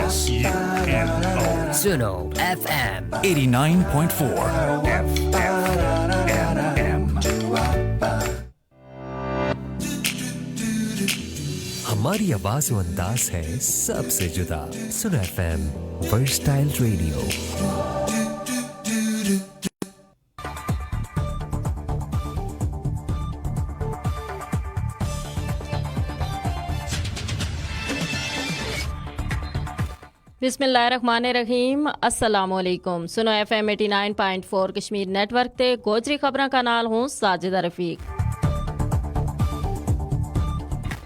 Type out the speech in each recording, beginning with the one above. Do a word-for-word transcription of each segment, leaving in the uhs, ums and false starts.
سنو ایف ایم ایٹی نائن پوائنٹ فور۔ ہماری آواز و انداز ہے سب سے جدا۔ سنو ایف ایم، ورسٹائل ریڈیو۔ بسم اللہ الرحمن الرحیم۔ السلام علیکم۔ سنو ایف ایم ایٹی نائن پوائنٹ فور کشمیر نیٹ ورک تے گوجری خبراں کا نال ہوں ساجدہ رفیق۔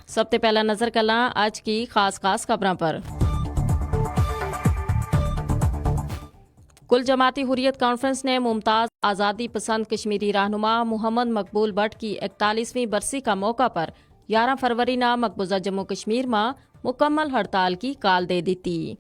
سب تے پہلا نظر کلاں اج کی خاص خاص خبراں پر۔ کل جماعتی حریت کانفرنس نے ممتاز آزادی پسند کشمیری رہنما محمد مقبول بٹ کی اکتالیسویں برسی کا موقع پر یارہ فروری نا مقبوضہ جموں کشمیر ما مکمل ہڑتال کی کال دے دیتی۔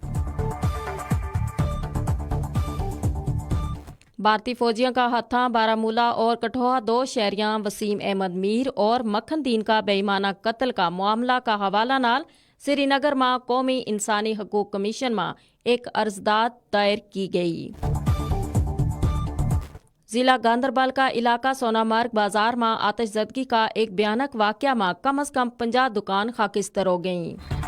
بھارتی فوجیاں کا ہتھاں بارہ مولا اور کٹھوہ دو شہریاں وسیم احمد میر اور مکھن دین کا بے ایمانہ قتل کا معاملہ کا حوالہ نال سری نگر ما قومی انسانی حقوق کمیشن ما ایک عرضداد دائر کی گئی۔ ضلع گاندربل کا علاقہ سونا مارگ بازار ما آتش زدگی کا ایک بھیانک واقعہ ما کم از کم پنجاہ دکان خاکستر ہو گئیں۔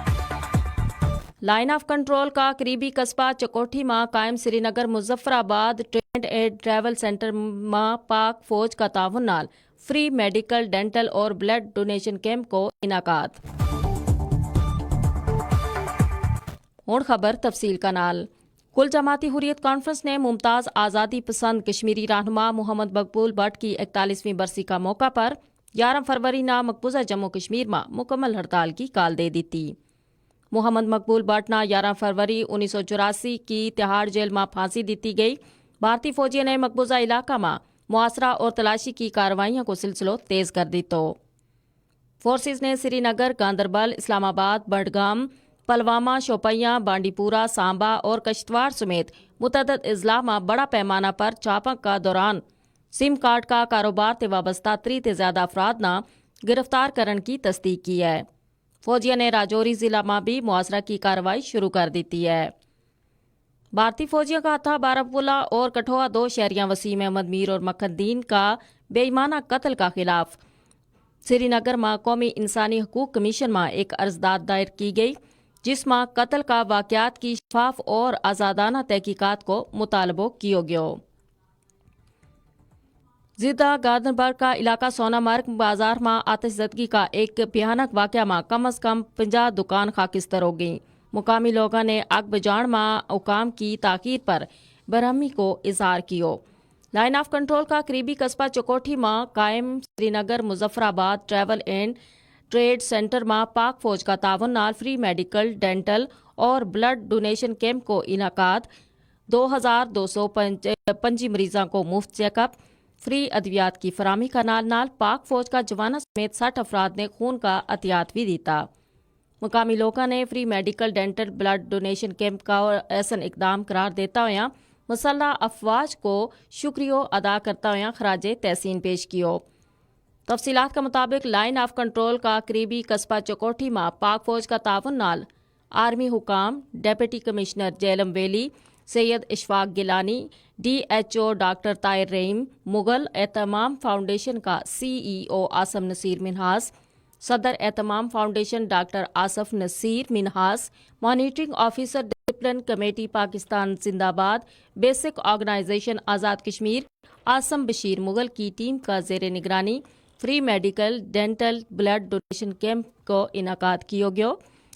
لائن آف کنٹرول کا قریبی قصبہ چکوٹھی ما قائم سری نگر مظفر آباد ٹرینڈ ایڈ ٹریول سینٹر ما پاک فوج کا تعاون نال فری میڈیکل ڈینٹل اور بلڈ ڈونیشن کیمپ کو انعقاد۔ ہن خبر تفصیل کا نال۔ کل جماعتی حریت کانفرنس نے ممتاز آزادی پسند کشمیری رہنما محمد مقبول بٹ کی اکتالیسویں برسی کا موقع پر یارہ فروری نا مقبوضہ جموں کشمیر ما مکمل ہڑتال کی کال دے دیتی۔ محمد مقبول بٹ نا یارہ فروری انیس سو چوراسی کی تہاڑ جیل ما پھانسی دیتی گئی۔ بھارتی فوجیوں نے مقبوضہ علاقہ ما محاصرہ اور تلاشی کی کارروائیاں کو سلسلو تیز کر دیتو۔ فورسز نے سری نگر گاندربل اسلام آباد بڑگام پلوامہ شوپیاں بانڈی پورہ سانبا اور کشتوار سمیت متعدد اضلاع ما بڑا پیمانہ پر چھاپاں کا دوران سم کارڈ کا کاروبار تے وابستہ تری تے زیادہ افراد نا گرفتار کرن کی تصدیق کی ہے۔ فوجیاں نے راجوری ضلع ما بھی محاصرہ کی کارروائی شروع کر دیتی ہے۔ بھارتی فوجیوں کا ہتھا بارہ پولا اور کٹھوہ دو شہریاں وسیم احمد میر اور مکھن دین کا بے ایمانہ قتل کا خلاف سری نگر ما قومی انسانی حقوق کمیشن ما ایک عرضداد دائر کی گئی، جس ما قتل کا واقعات کی شفاف اور آزادانہ تحقیقات کو مطالبو کیو گیو۔ زدہ گاندربل کا علاقہ سونا مارک بازار ما آتش زدگی کا ایک بھیانک واقعہ ما کم از کم پنجاہ دکان خاکستر ہو گئیں۔ مقامی لوگاں نے آگ بجان ما حکام کی تاخیر پر برہمی کو اظہار کیو۔ لائن آف کنٹرول کا قریبی قصبہ چکوٹھی ما قائم سری نگر مظفر آباد ٹریول اینڈ ٹریڈ سینٹر ما پاک فوج کا تعاون نال فری میڈیکل ڈینٹل اور بلڈ ڈونیشن کیمپ کو انعقاد۔ دو ہزار دو سو پنجی مریضاں کو مفت چیک اپ، فری ادویات کی فراہمی کا نال نال پاک فوج کا جوانہ سمیت سٹھ افراد نے خون کا احتیاط بھی دیتا۔ مقامی لوکاں نے فری میڈیکل ڈینٹل بلڈ ڈونیشن کیمپ کا ایسن اقدام قرار دیتا ہویا مسلح افواج کو شکریو ادا کرتا ہویا خراج تحسین پیش کیو۔ تفصیلات کا مطابق لائن آف کنٹرول کا قریبی قصبہ چکوٹھی ما پاک فوج کا تعاون نال آرمی حکام، ڈپٹی کمشنر جہلم ویلی سید اشفاق گیلانی، ڈی ایچ او ڈاکٹر طاہر رحیم مغل، اہتمام فاؤنڈیشن کا سی ای او عاصم نصیر منہاس، صدر اہتمام فاؤنڈیشن ڈاکٹر آصف نصیر منہاس، مانیٹرنگ آفیسر ڈسپلن کمیٹی پاکستان زندہ باد، بیسک آرگنائزیشن آزاد کشمیر، عاصم بشیر مغل کی ٹیم کا زیر نگرانی فری میڈیکل ڈینٹل بلڈ ڈونیشن کیمپ کو انعقاد کیو گیو،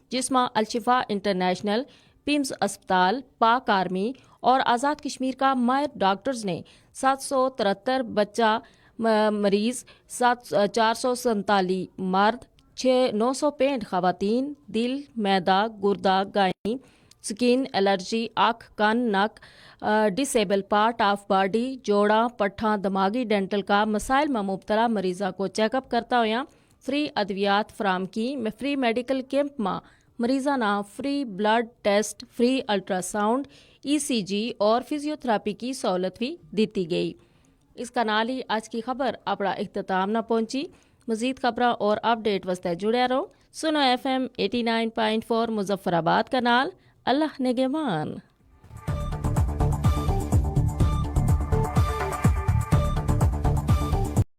جس ما الشفا انٹرنیشنل، پیمز اسپتال، پاک آرمی اور آزاد کشمیر کا ماہر ڈاکٹرز نے سات سو ترہتر بچہ مریض، چار سو سنتالی مرد، چھ نو سو پینٹ خواتین، دل، میدا، گردہ، گائیں، سکن الرجی، اکھ، کن، نک، ڈس ایبل پارٹ آف باڈی، جوڑاں، پٹھاں، دماغی ڈینٹل کا مسائل ما مبتلا مریضاں کو چیک اپ کرتا ہویا فری ادویات فراہم کی۔ فری میڈیکل کیمپ ما مریضاں نا فری بلڈ ٹیسٹ، فری الٹراساؤنڈ، ای سی جی اور فزیوتھراپی کی سہولت بھی دیتی گئی۔ اس کا نال ہی اج کی خبر اپنا اختتام نا پہنچی۔ مزید خبراں اور اپڈیٹ واسطے جڑیا رہو۔ سنو ایف ایم ایٹی نائن پوائنٹ فور مظفر آباد کا نال۔ اللہ نگہبان۔